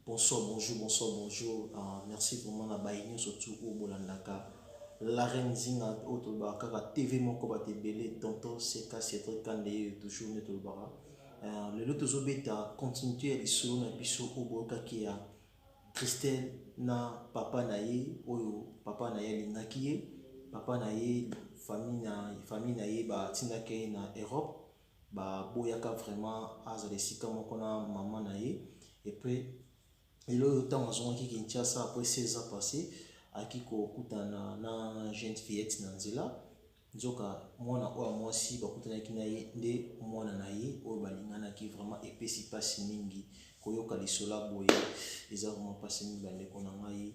Bonsoir, bonjour, bonsoir, bonjour. Merci vraiment na baye nyonso tout oyo bolandaka la reine Nzinga oyo tolobaka kaka TV moko bato ebele tonton Seka Cédric Kande ye toujours nde tolobaka. Lelo tozobeta continuité ya lisolo na biso oyo boyokaki ya Christelle na papa na ye oyo papa na ye alingaki ye papa na ye famille na ye batindaki ye na Europe baboyaka vraiment azala esika moko na mama na ye et puis lelo oyo ntango azongaki Kinshasa après 16 ans passé ayaki kokutana na jeune fillette na nzela nzoka mwana oyo ya mwasi bakutanaki na ye nde mwana na ye oyo balinganaki vraiment epesi mpasi mingi koyoka lisolo boye eza vraiment mpasi mingi bandeko na ngai.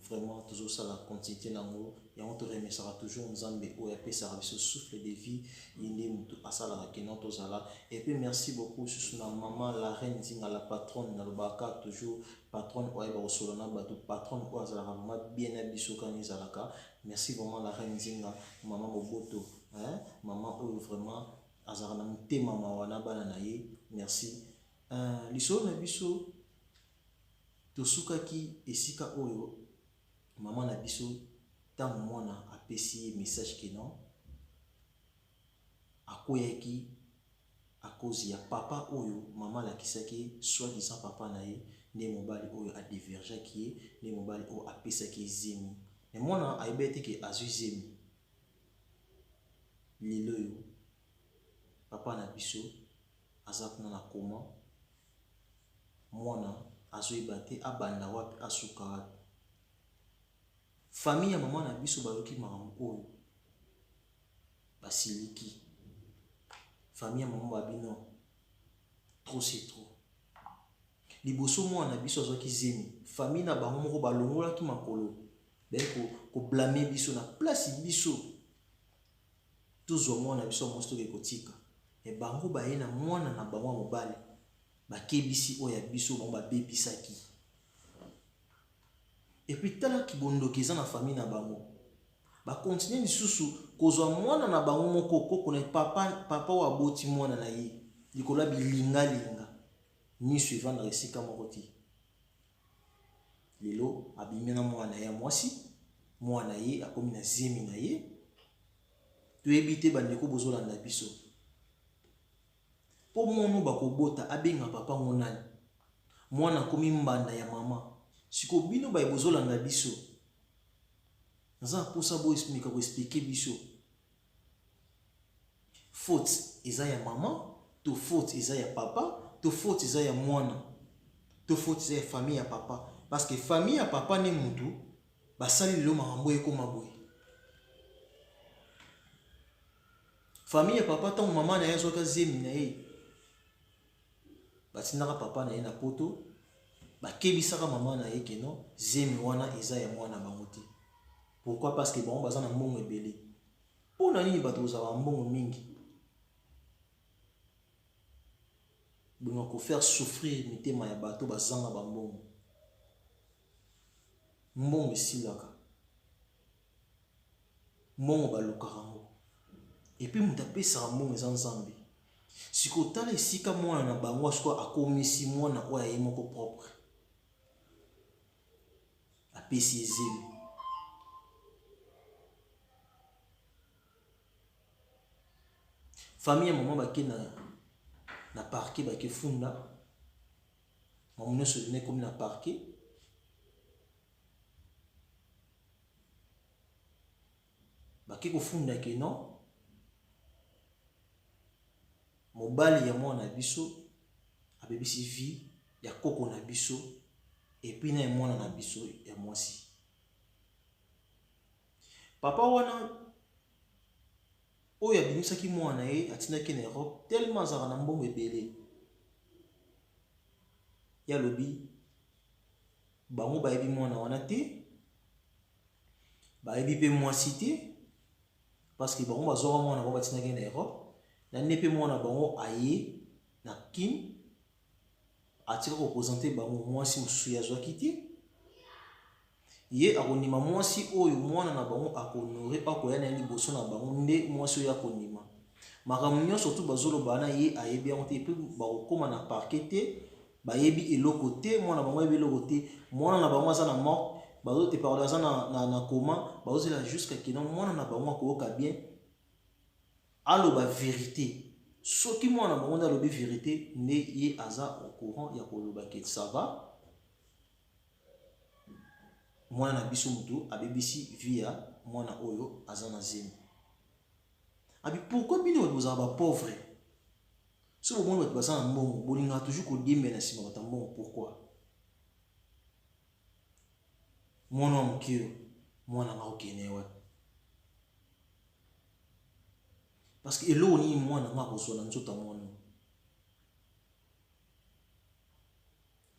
Vraiment tozosala continuité nango yango toremesaka toujours nzambe oyo apesaka biso souffle de vie ye nde moto asalaka keno tozala. Et puis merci beaucoup susu na mama la reine Nzinga la patronne nalobaka toujours patronne oyo ayeba kosolola na bato patronne oyo azalaka vraiment bien na biso kani ezalaka. Merci vraiment la reine Nzinga mama Boboto hein? Mama oyo vraiment azalaka na motema mawa na bana na ye. Merci. Lisolo na biso tosukaki esika oyo mama na biso ntango mwana apesi ye message ke non akweyaki à cause ya papa oyo mama alakisaki soi-disant papa na ye nde mobali oyo adevergeaki ye nde mobali oyo apesaki ye zemi me mwana ayebi ete ke azwi zemi. Lelo oyo papa na biso aza kuna na coma mwana azoyeba te abanda wapi asuka wapi. Famille ya mama na biso bayoki makambo oyo basiliki. Famille ya mama babi non, trop c'est trop. Liboso mwana na biso azwaki zemi, famille na bango moko balongolaki makolo baye koblame biso na place biso tozwa mwana biso ya mwasi toke kotika. Me bango baye na mwana na bango ya mobali bakebisi oyo ya biso bango babebisaki. Et puis tala kibondoki eza na famille na bango. Bakontinue lisusu kozwa mwana na bango moko koko na papa, papa oyo aboti mwana na ye likolo ya bilingalinga miso evandaka esika moko te. Lelo abimi na mwana ya mwasi, mwana ye akomi na zemi na ye. Toyebi te bandeko bozolanda biso mpo mwana bakobota abenga papa ngo nani? Mwana akomi mbanda ya mama. Sikoyo bino baye bozolanda biso, naza na mposa boyemeka koexplike biso faute eza ya mama to faute eza ya papa to faute eza ya mwana to faute eza ya famille ya papa, parce que famille ya papa nde mutu basali lelo makambo ekoma boye. Famille ya papa ntango mama na ye azwaka zemi na ye batindaka papa na ye na poto bakebisaka mama na ye keno zemi wana eza ya mwana bango te. Pourquoi? Parce que bango baza na mbongo ebele. Mpo na nini bato kozala mbongo mingi bolinga kofaire souffrir mitema ya bato bazanga bambongo? Mbongo esilaka, mbongo balukaka yango, epuis moto apesaka mbongo eza Nzambe. Sikoyo tala esika mwana na bango sikoyo akomisi mwana oyo aye moko propre, apesi ye zemi. Famille ya mama bake na parquet, bake funda mamu nyonso ebima ekomi na parquet. Bake kofunda ke non, mobali ya mwana na biso abebisi vie ya koko na biso epuis na ya mwana na biso ya mwasi. Papa wana oyo abimisaki mwana na ye atindaki na Europe tellement azalaka na mbongo ebele, ye alobi bango bayebi mwana wana te, bayebi mpe mwasi te, parce que bango bazwaka mwana bango batindaki na Europe na nde mpe mwana bango aye na Kin atika kopresente bango mwasi mosusu ye azwaki te. Ye akondima mwasi oyo mwana na bango akohonore akoya na ye liboso na bango nde mwasi oyo akondima. Makambo nyonso tu bazoloba na ye ayebi yango te, epuis bakokóma na parquet te. Bayebi eloko te, mwana bango ayebi eloko te. Mwana na bango aza na mort, bazo te pardon aza na na, na coma, bazozela jusqu'à que non mwana na bango akoyoka bien aloba verite. Soki mwana na bango nde alobi verite nde ye aza au courant ya koloba ke ça va mwana na biso mutu abebisi vie ya mwana oyo aza na zemi. Abi pourquoi bino bato bozala ba pauvre soki bomoni bato baza na mbongo bolingaka toujours kodiembela na nsima bato ya mbongo pourquoi? Mwana wa moke oyo mwana nga okende wapi? Parce que eloko nini mwana nga akozwa na nzoto ya mwana oyo?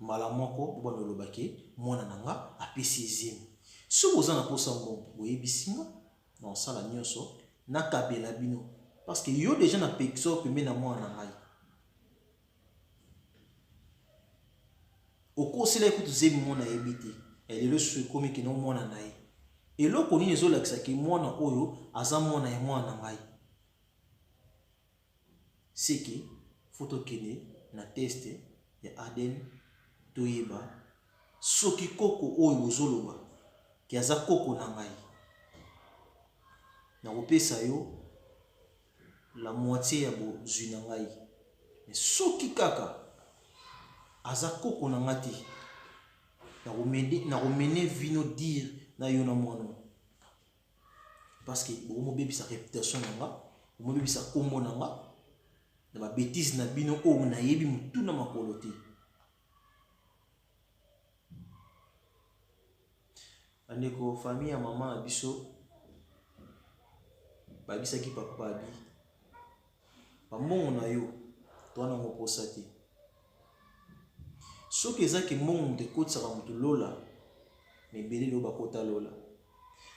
Mbala moko bobanda oloba ke mwana na nga apesi ye zemi. Soki boza na posa mbongo boyebisi nga na osala nioso nakabela bino parce que yo dejà na pekisa yo pembeni na mwana na ngai. Okosela ye kutu zemi mwana ayebi te. Eh, lelo susu ekomi ke no mwana na ye. Eloko nini ezolakisa ke mwana oyo aza mwana ya mwana na ngai? Seke faut tokende na test ya ADN toyeba soki koko oyo bozoloba ke aza koko na ngai. Nakopesa yo la moitie ya bozwi na ngai. Mais soki kaka aza koko na ngai te, nakomene vino dire na yo na mwana oyo. Parce que bokomobebisa reputation na nga, bomobebisa kombo na nga na ba betises na bino oyo nayebi mutu na makolo te. Bandeko famille ya mama na biso bayebisaki papa babi bambongo na yo toa nango mposa te. Soki eza ke mbongo moto ekotisaka moto lola, mais ebele lelo bakota lola.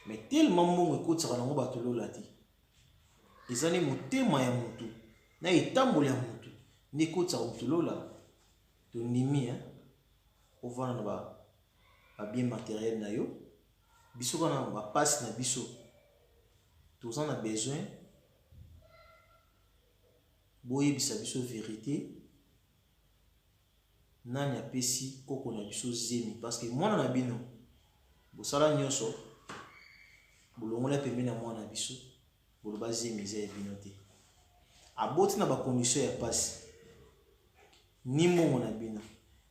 Mais tellement mbongo ekotisaka nango bato lola te. Eza nde motema ya motu na etamboli ya motu nde ekotisaka motu lola. Tondimi hein, ovanda na ba ba bien materiel na yo, biso kaka na ba pasi na biso toza na besoin boyebisa biso verite nani apesi koko na biso zemi parce que mwana na bino bosala nyonso bolongola pembeni ya mwana na biso boloba zemi eza ya bino te aboti na ba condition ya pasi ni mbongo na bino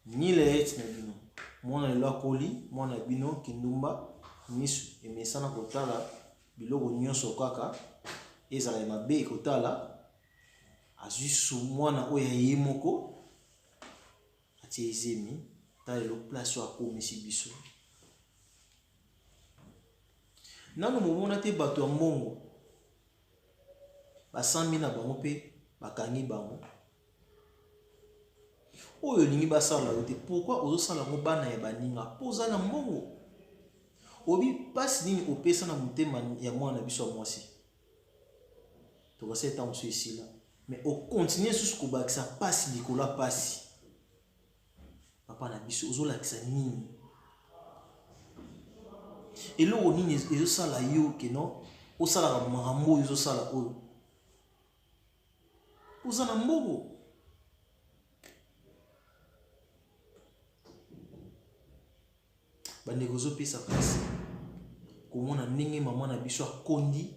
ni leyete na bino mwana lelo akoli mwana na bino kindumba misu emesana kotala biloko nyonso kaka ezala ya mabe ekotala azwi su mwana oyo ya ye moko atie zemi tala lelo place oyo akomisi biso nanu bomona te bato ya mbongo basambi na bango mpe bakangi bango oyo olingi basala yo te pourquoi ozosala yango bana ya baninga mpo oza na mbongo obi mpasi nini opesa na motema ya mwana na biso ya mwasi tokasala ntango mosusu esila mais okontinue susu kobakisa mpasi likolo ya mpasi papa na biso ozolakisa nini eloko nini ezosala yo keno osalaka makambo oyo ozosala oyo oza na mbongo bandeko ozopesa mpasi komona ndenge mama na biso akondi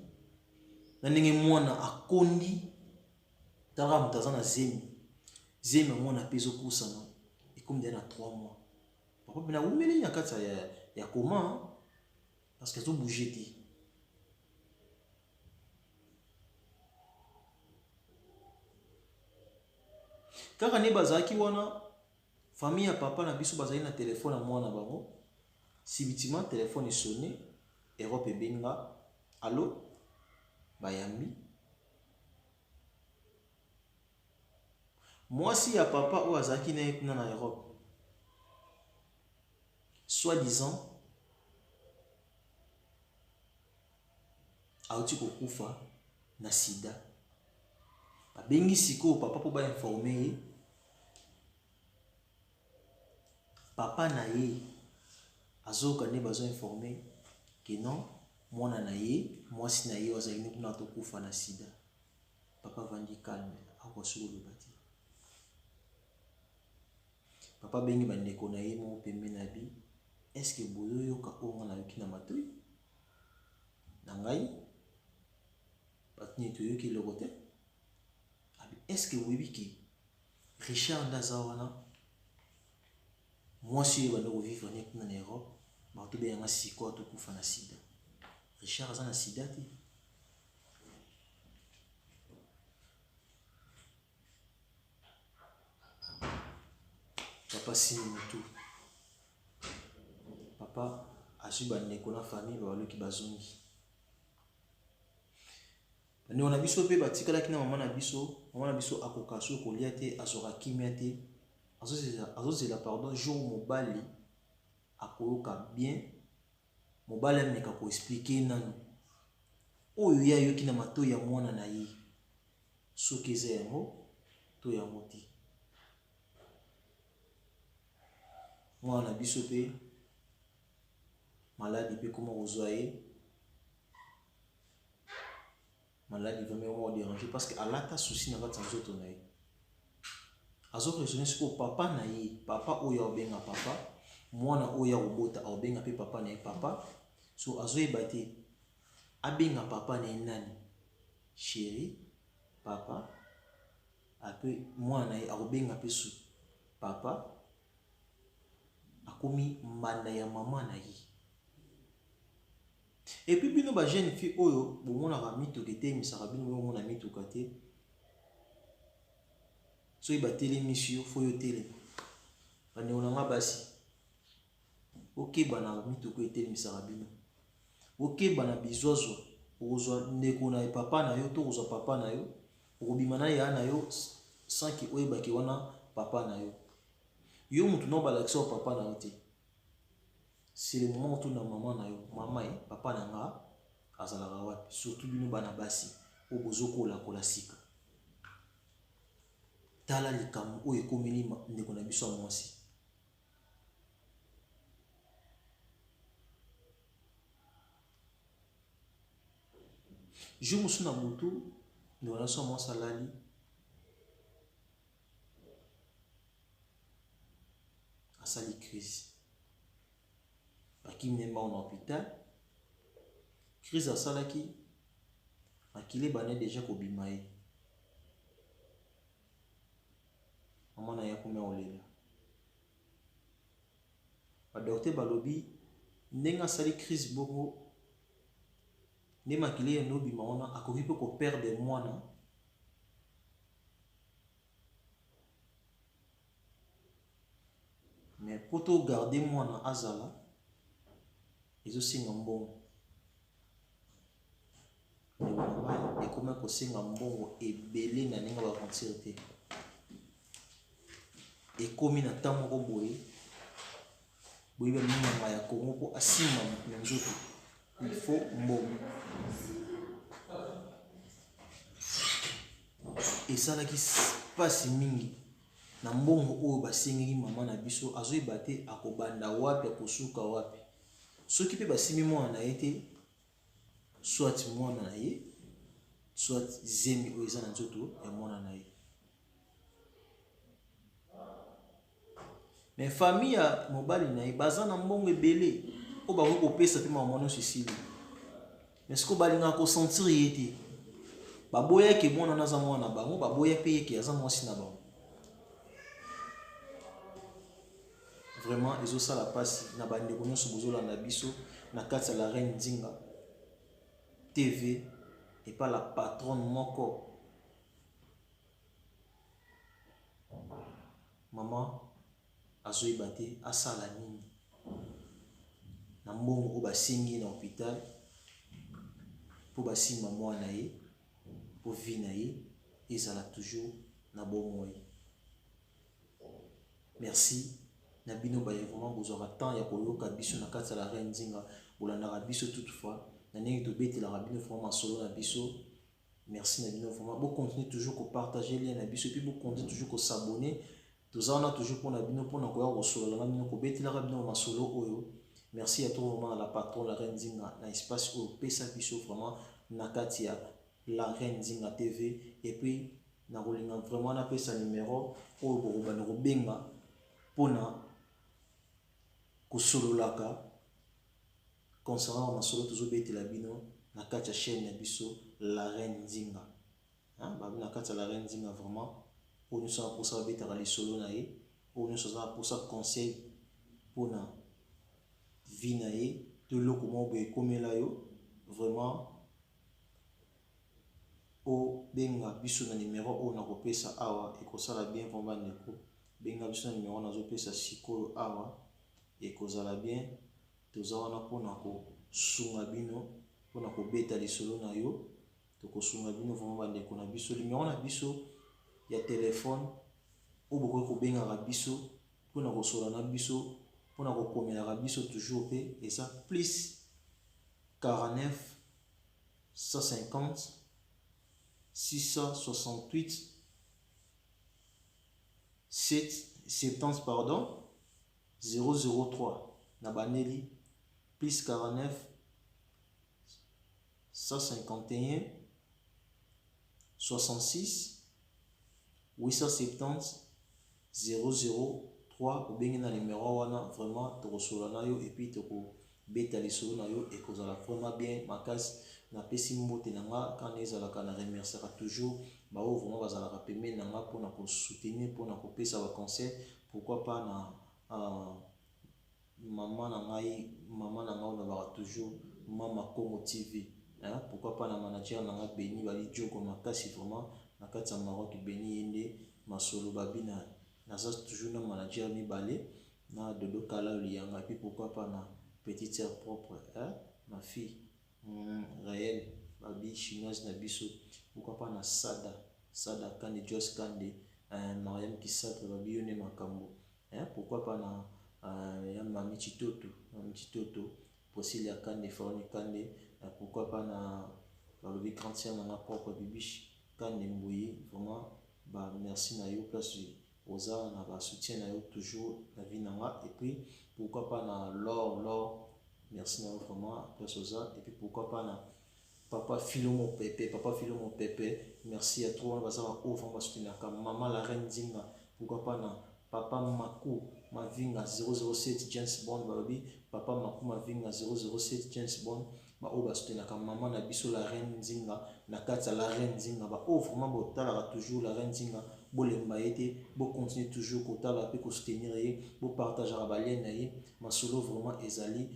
na ndenge mwana akondi tala moto aza na zemi zemi ya mwana mpe ezopusana ekomi deja na 3 mois papa mpe nawumeli na kati ya, ya coma parce que azobouge te kaka nde bazalaki wana famille ya papa na biso bazali na telefone ya mwana bango sibitima telefone esone Europe ebenga allo bayambi mwasi ya papa oyo azalaki na ye kuna na Europe soit disant auti kokufa na sida babengi sikoyo papa mpo bainforme ye Papa na ye azoyoka nde bazo informe que non mwana na ye mwasi na ye oyo azali kuna atokufa na sida. Papa avandi calme akoka soki koloba te. Papa abengi bandeko na ye moko pembeni na bi, est-ce que bozoyoka oyo nga nayoki na matoi na ngai? Bato nini toyoki eloko te. Abi, est-ce que boyebi ke Richard nde aza wana, mwasi oyo ebanda kovivre ne kuna na Europe, bato beyanga sikoyo tokufa na sida. Richard aza na sida te. Papa simi mutu. Papa azwi bandeko na famille babaluki bazongi. Bandeko na biso mpe batikalaki na mama na biso. Mama na biso akoka soki kolia te, azwaka kimia te, azozela pardon jour mobali akoyoka bien, mobali ameka koexplike nanu oyo ye ayoki na matoi ya mwana na ye, soki eza yango to yango te. Mwana na biso mpe maladi mpe koma kozwa ye maladi vraiment ekoma koderange parce que alata souci na kati ya nzoto na ye. Azo raisonner sikoyo papa na ye, papa oyo aobenga papa, mwana oyo akobota aobenga mpe papa na ye papa. So azoyeba te abenga papa na ye nani, chéri, papa. Ape mwana na ye akobenga mpe su papa, akomi mbanda ya mama na ye. Et puis bino ba jeune fille oyo bomonaka mituka etelemisaka bino, bomona mituka te, soki batelemisi yo fo yo telema. Bandeko na nga basi, okeba na mituka etelemisaka bino, okeba na bizwazwa. Okozwa ndeko na papa na yo to okozwa papa na yo, okobima na ya na yo sans que oyebaki wana papa na yo. Yo mutu na obalakisa yo papa na yo te. C'est le moment otuna mama na yo, mama e papa na nga azalaka wapi? Surtout bino bana basi oyo bozokolakola sika. Tala likambo oyo ekomeli ndeko na biso ya mwasi. Jour mosusu na butu, ndeko na biso ya mwasi alali, asali crise, bakimi ne mbango na hôpital. Crise asalaki, makila ebandaki deja kobima ye. Mama na ye akomi kolela. Ba docteur balobi ndenge asali crise bongo nde makila eyende obima wana, akoki mpe koperdre mwana. Mais po to garder mwana azala, ezosenga mbongo. Ndeko na ngai, ekomi kosenga mbongo ebele na ndenge ba aventure te. Ekomi na temps moko boye, boyebi minganga ya Congo po asimba moto na nzoto, il faut mbongo. Esalaki mpasi mingi na mbongo oyo basengeli mama na biso, azoyeba te akobanda wapi, akosuka wapi. Soki mpe basimbi mwana na ye te, soit mwana na ye, soit zemi oyo eza na nzoto ya mwana na ye. Mais famille ya mobali na ye baza na mbongo ebele oyo bakoki kopesa mpe mama nyonso esili. Mais sikoyo balingaka kosentir ye te, baboyaki mwana wana aza mwana na bango, baboya mpe ye ke aza mwasi na bango. Vraiment ezosala mpasi na bandeko nyonso bozolanda biso na kati ya la Reine Nzinga TV epa la patronne moko. Mama azoyeba te asala nini na mbongo oyo basengi na hôpital mpo basimba mwana ye, mpo vie na ye ezala toujours na bomoi. Merci na bino baye vraiment bozwaka temps ya koyoka biso na kati ya la Reine Nzinga, bolandaka biso toutefois na ndenge tobetelaka bino vraiment masolo na biso. Merci na bino vraiment, bo continuer toujours ko partager lien na biso et puis bo continuer toujours ko s'abonner. Toza wana toujours pona bino, pona koya kosolola na bino, kobetelaka bino masolo oyo. Merci à toi vraiment na la patronne la Reine Nzinga na espace oyo pesa biso vraiment na kati ya la Reine Nzinga TV. Et puis nakolinga vraiment napesa numéro oyo bokobanda kobenga. mpona kosololaka concernant masolo tozobetela bino na kati ya chaîne na biso La Reine Nzinga. Babi na kati ya La Reine Nzinga, vraiment, oyo nyonso aza mposa babetaka lisolo na ye, oyo nyonso aza na mposa conseil mpona vie na ye, to eloko moko boye ekomela yo, vraiment obenga biso na numero oyo nakopesa awa, ekosala bien. Vraiment bandeko, benga biso na numero nazopesa sikoyo awa, ekozala bien. Toza wana mpona kosunga bino, mpona kobeta lisolo na yo, tokosunga bino vraiment bandeko na biso. Numero na biso ya telefone oyo bokoki kobengaka biso mpona kosola na biso, mpona kokomelaka biso toujours mpe, eza plus 49 150 668 7 70, pardon, 003. Na bandeli, plus 49 151 66 870 003. Obengi na numero wana, vraiment tokosola na yo et puis tokobeta lisolo na yo, ekozala vraiment bien makasi. Napesi mbote na nga kana ezalaka na remerciaka toujours baoyo vraiment bazalaka pembeni na nga mpona kosoutenir, mpona kopesa baconseil. Pourquoi pas na mama na ngai, mama na ngai oyo nabaka toujours Mama Congo TV, hein? Pourquoi pas na manager na nga Beni Bali Djoko makasi, vraiment na kati ya Maroc, Beni ye nde masolo. Babi na naza toujours na manager mibale na Dodo Kala Liyanga. Et puis pourquoi pas na petite sœur propre, hein? Ma fille réelle, babi chinoise na biso. Pourquoi pas na Sada Sada Kande, Jos Kande, Mariam Kisatre, babi yo nde makambo, hein? Pourquoi pas na ya Mami Chitoto, Mami Chitoto, Priscilla Kande, Faoni Kande. Pourquoi pas na balobi grande sœur nanga propre, Bibiche Kande Mbuyi. Vraiment ba merci na yo place oza na basoutien na yo toujours na vie na nga. Et puis pourquoi pas na Lor Lor, merci na yo vraiment place oza. Et puis pourquoi pas na papa Philo Mopepe, papa Philo Mopepe, merci ya trop. Wana baza baoyo vraiment basoutenaka mama La Reine Nzinga. Pourquoi pas na papa Maku Mavinga 007 James Bond, balobi papa Maku Mavinga 007 James Bond, baoyo basoutenaka mama na biso La Reine Nzinga na kati ya La Reine Nzinga. Baoyo vraiment botalaka toujours La Reine Nzinga, bolemba ye te, bocontinue toujours kotala mpe kosoutenir ye, bopartageaka balien na ye. Masolo vraiment ezali,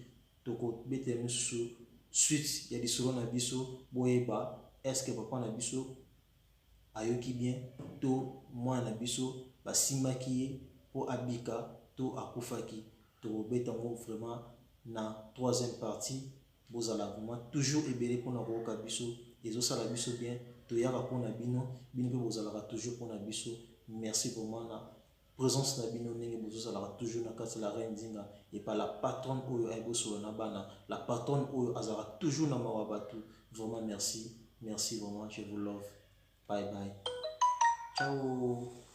tokobetela misusu suite ya lisolo na biso. Boyeba, est-ce papa na biso ayoki bien, to mwana na biso basimbaki ye mpo abika, to akufaki? Tokobeta yango vraiment na troisième partie. Bozala vraiment toujours ebele mpona koyoka biso, ezosala biso bien. Toyaka mpona bino, bino mpe bozalaka toujours mpona biso. Merci vraiment na présence na bino, ndenge bozozalaka toujours na kati ya La Reine Nzinga, epa la patronne oyo ayebi na bana, la patronne oyo azalaka toujours na mawa bato. Vraiment merci, merci vraiment, je vous love. Bye bye, ciao.